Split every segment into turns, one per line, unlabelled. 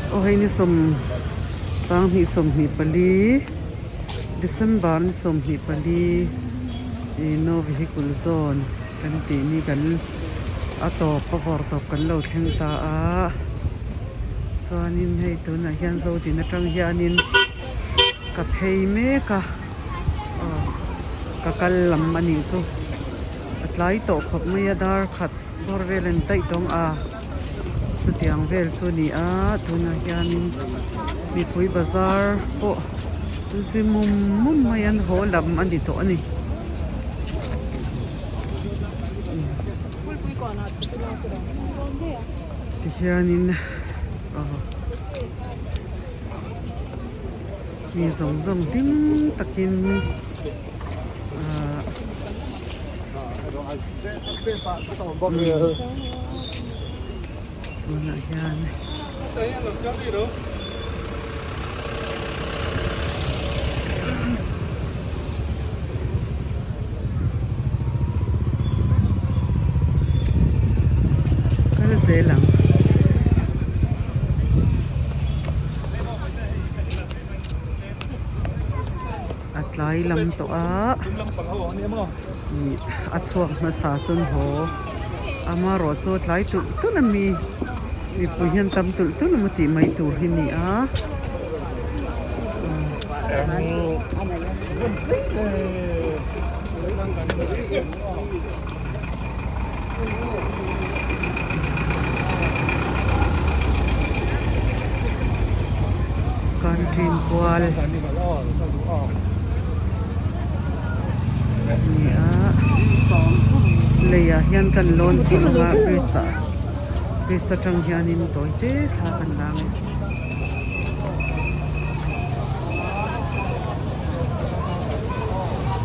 Aw hei ni sawm sanghnih 24 December ni 24 ih no vehicle zone kan tih ni kan a tawp a vawr tawp kan lo thleng ta a chuanin hei tunah hian Zodin atang hianin ka phei mek a aw ka kal lam a nih chu a tlai tawh khawp mai a dar khat bawr vel an daih tawng a chutiang vel chu a ni a tunah hianin mipui bazar pawh zi mum mum mai an haw lam a ni tawh a ni. Tihianin aw mi zawng zawng hlim takin ahh tunah hian kal zel ang. A tlai lam tawh a ih a chhuak hmasa chuan haw amaherawh chu a tlai tulh tulh a mi mipui hian tam tulh tulh emaw tih mai tur hi a ni a. Canteen kual ni a leiah hian kan lawn chho a bridge ah bridge atang hianin tawi te thla kan la ang e.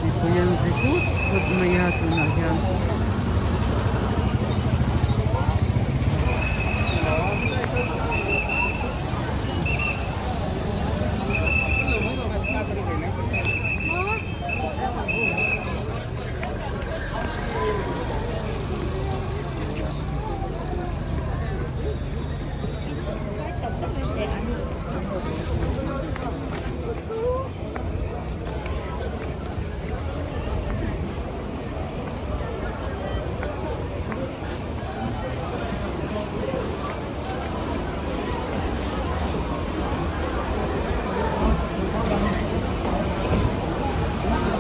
Mipui an zi vut vut mai a tunah hian.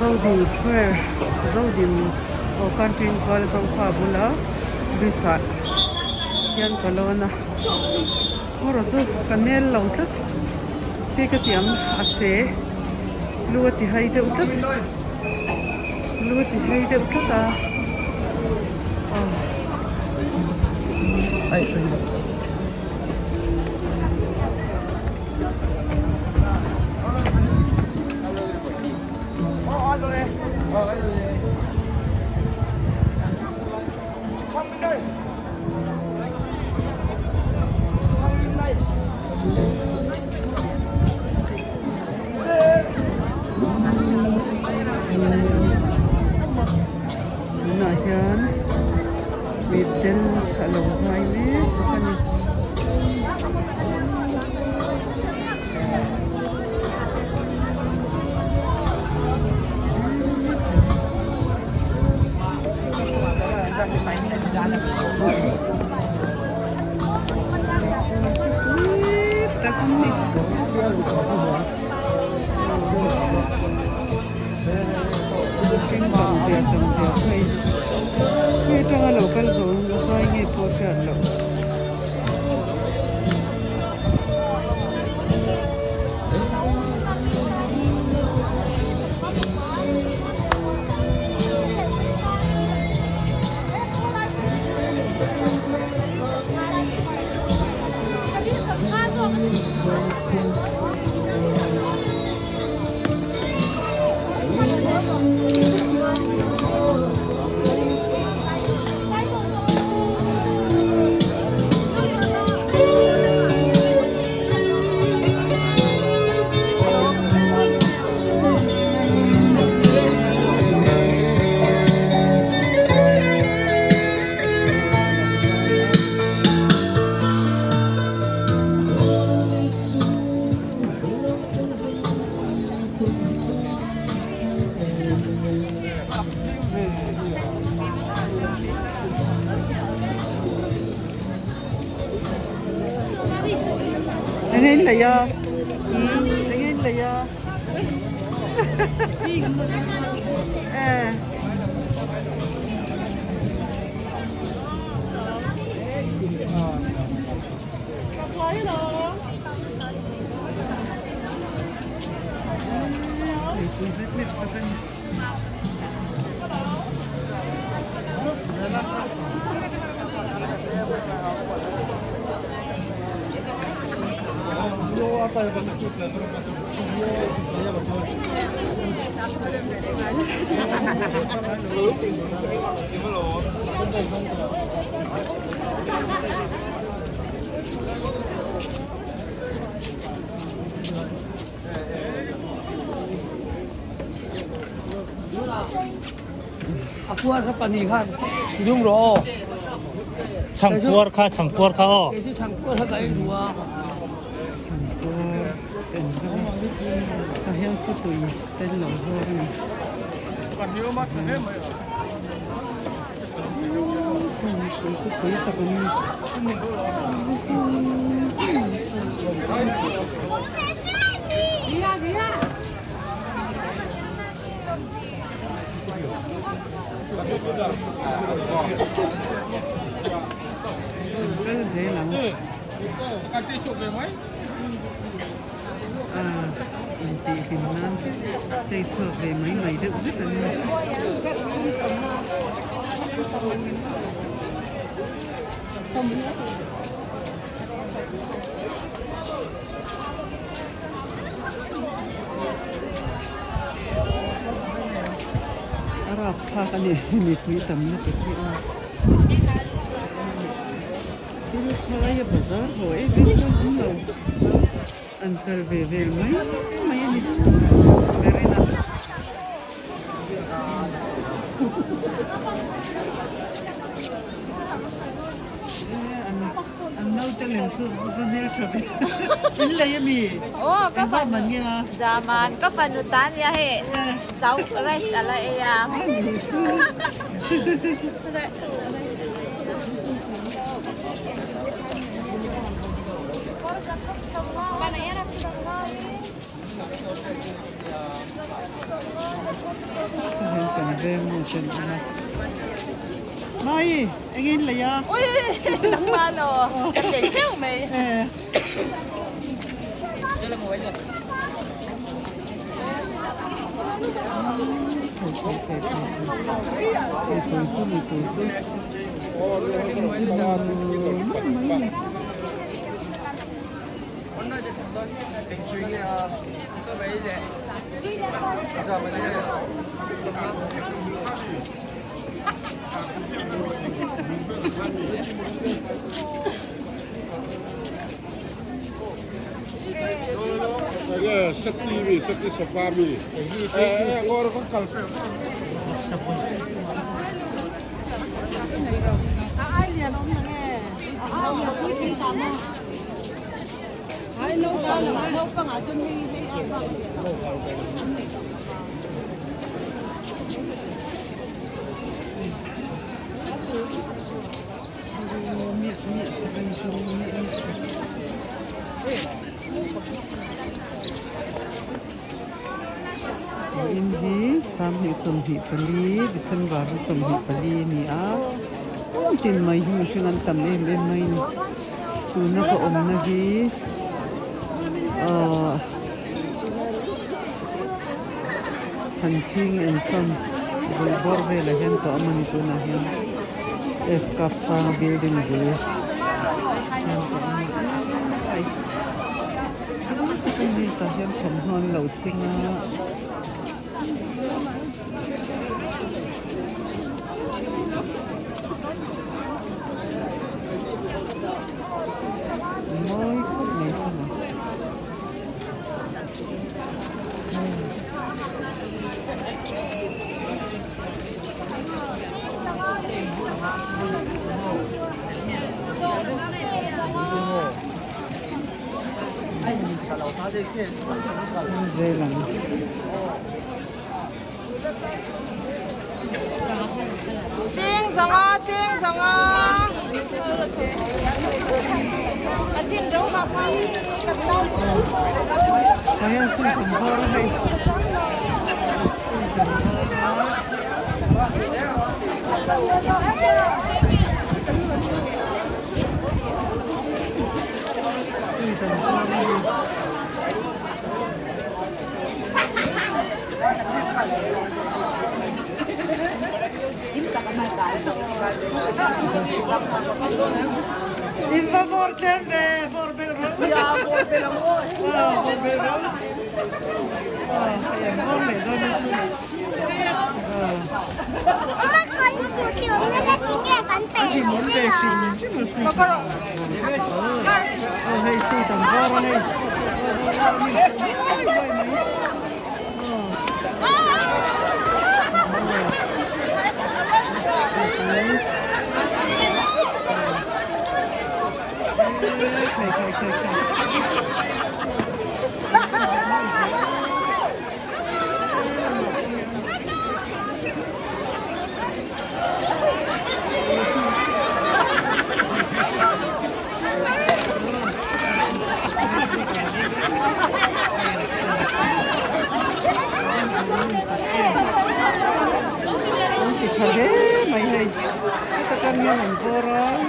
Zodin Square Zodin aw country inkual Zofa bula bridge ah hian ka lawn a erawh chu ka nel lo tlat te ka ti ang a che lu a ti hai deuh tlat lu a ti hai deuh tlat a aw. Tunah hian mitdel a lo zai mek bawk a ni. Enge in lei a? Enge in lei a? Eh. Mipui hlek hlek tak a ni.
A puar kha pahnih khan i lung rawh aw.
Changpuar kha changpuar kha aw.
Kei chu changpuar kha ka ei duh a.
Changpuar en deuh a tah hian khawtui tel lo zawk a ni. Mipui chu pui tak an ni. Kal zel ang. Ah, intihhlim nan hei chhuak ve mai mai deuh vek an ni. A rapthlak a ni mipui tam lutuk hi a. Thil khalai a bazar haw em em chuan awm lo. An kal ve vel mai mai a ni berin a. An naute lem chu va hmeltha ve. In lei a mi? Ka zaman nge a?
Zaman ka fanu ta nia hei chau rice a la ei a.
A ni chu. Hei kan veng nu ten a awm a. Mai eng in lei a?
Ui nangmah law kan lei theuh mai.
Mipui chu mipui chu mai mai. In hi 2024 December 24 a ni a tin mai hi mihring an tam em em mai a ni tuna ka awmna hi ahh Thanchhing and Sons bul bawr velah hian ka awm a ni tunah hian F Kapsanga building bul hian ka awm a ai hei tah hian thawmhnaw an lo thleng a. Mawi khawp mai thung a. Zel ang. Tah hian sui tam var a hei sui tam var sui tam var a hei. In va vawr tlem ve, vawr belh rawh. Ya, vawr belh ang aw. Ah, vawr belh rawh. Ah, hei an vawr leh dawn a chu. Ah. A hlimawm ve hrim hrim a sui tam. Oh, hei sui tam vawr a hei. Oh, oh, oh, mi huai huai mai. An ti tha hle mai hei heta tan hian an bawr a aw.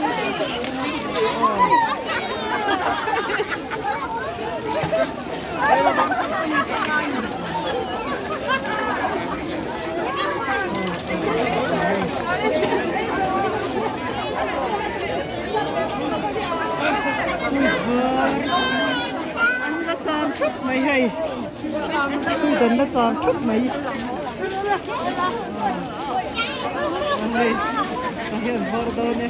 An la cham thup mai hei sweet an la cham thup mai hei tah hian vawr dawn e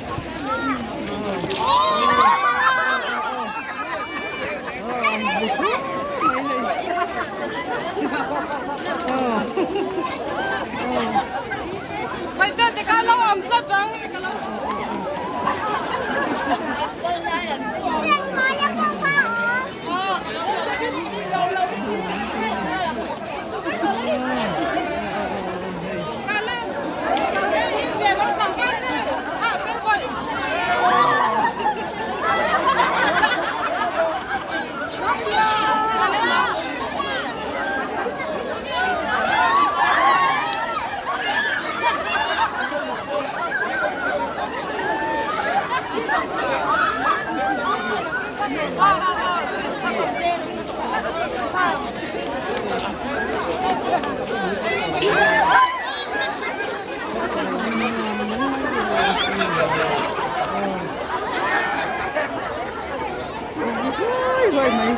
Huai mai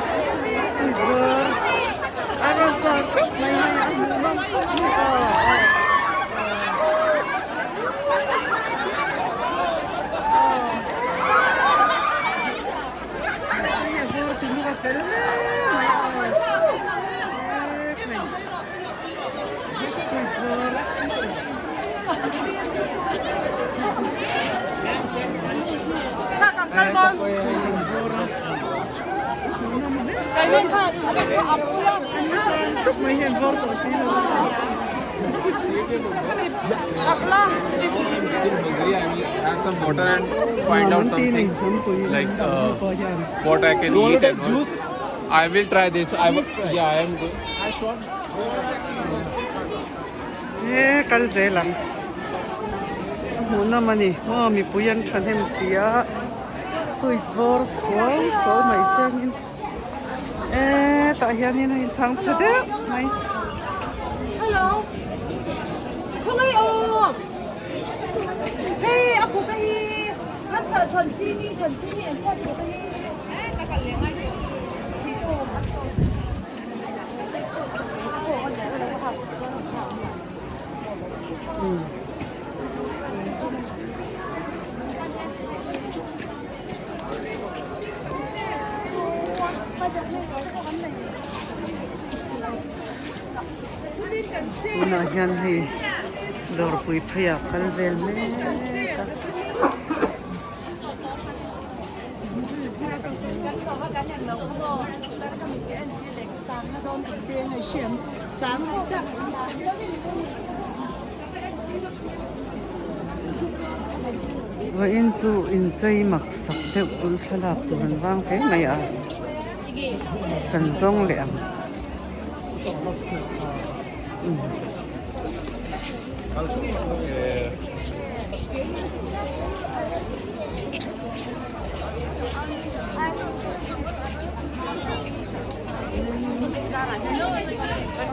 silver a rawn char theuh mai hei a hmuh nawm khawp mai aw Hei a vawr ti nu a fel hle mai aw hei sweet vawr.
Have some water and find out something like what I can eat and juice. I will try this. I yeah, I am good.
He kal zel ang a hmuhnawm a ni maw mipui an thahnem si a sweet vawr suau suau mai sengin eee tah hianin a inchang chhe deuh mai. Tunah hian hei dawrpui phei ah kal vel mek a. Vawiin chu inchei mak sak deuh pawn thlalak tur an vang hle mai a, kan zawng leh ang.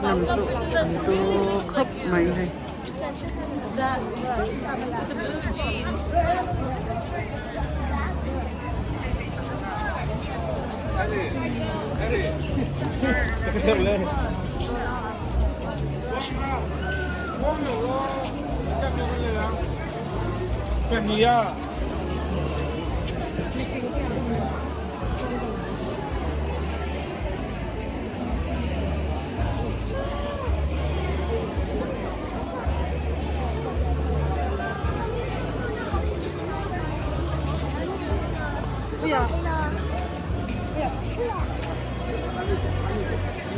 Hnim chu an tu khawp mai hei.